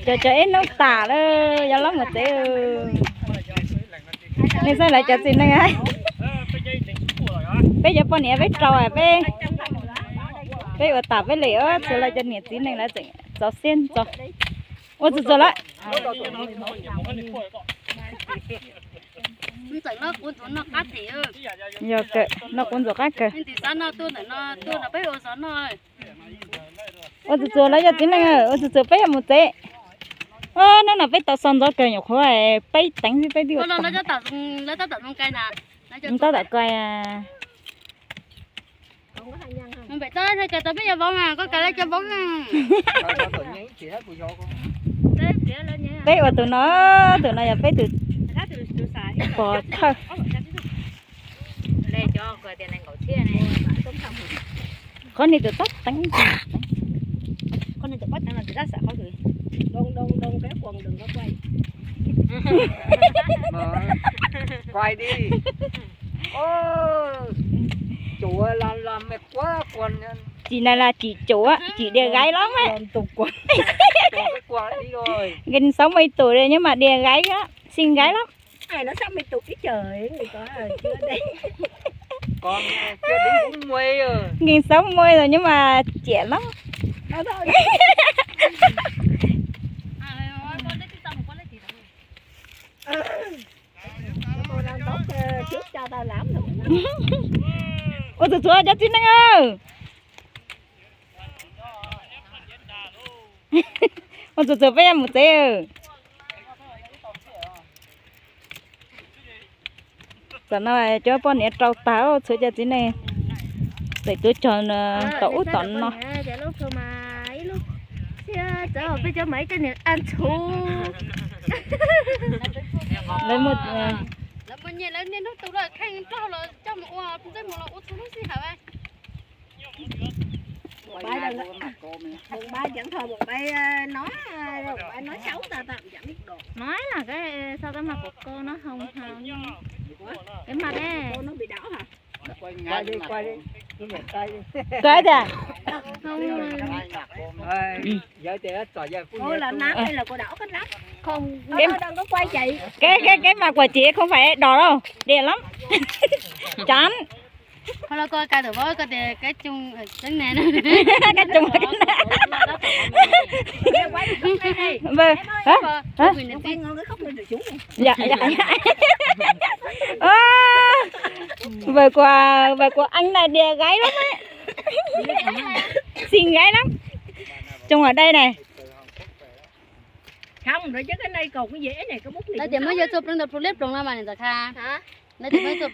Cov cov ib hnub tas lawm, yog los mus tsev. Nej saib lawv cov txiv neej, peb cov poj niam peb rau, peb, peb ua tas peb li, txhua lawv cov niam txiv neej lawv tseem txaus siab txaus. Ua txuas txuas lawm. Yog kawg, noj qub ntxuag qab kawg. Ua txuas txuas lawv cov txiv neej, ua txuas txuas peb yuav mus tsev. Hnub no peb tau xo ntxov kawg, nyuam qhuav peb teev xwb peb twb ua tas. Tab tom kais. Peb ua tus no, tus no yog peb tus pog thawj. Qhov no tus tab teev. Cim na las cim cuam, cim đìa gái lắm á. Nkees sáu mươi tuổi rồi nhưng mà đìa gái á, xinh gái lắm. Nkees sáu mươi rồi nhưng mà trẻ lắm. Ua txuas txuas cov txiv neej. Ua txuas txuas peb yuav mus tsev. Tam no cov poj niam rau tag, txhua cov txiv neej txawm tuav cog tom ub tom no. Lawv muaj Kawg tias, cái, cái, cái mà của chị không phải đỏ đâu, đẹp lắm. Chán. Cái chung là cái này. Vâng. Hả? Hả? Dạ, dạ, dạ. Ơ, vợ của, vợ của anh này đẹp gái lắm ấy. Xinh gái lắm. Trông ở đây này. Lawv tias muab yawg txua pleev ntawm plhu liab ploog no mas nws txawm kha. Lawv tias muab txua pleev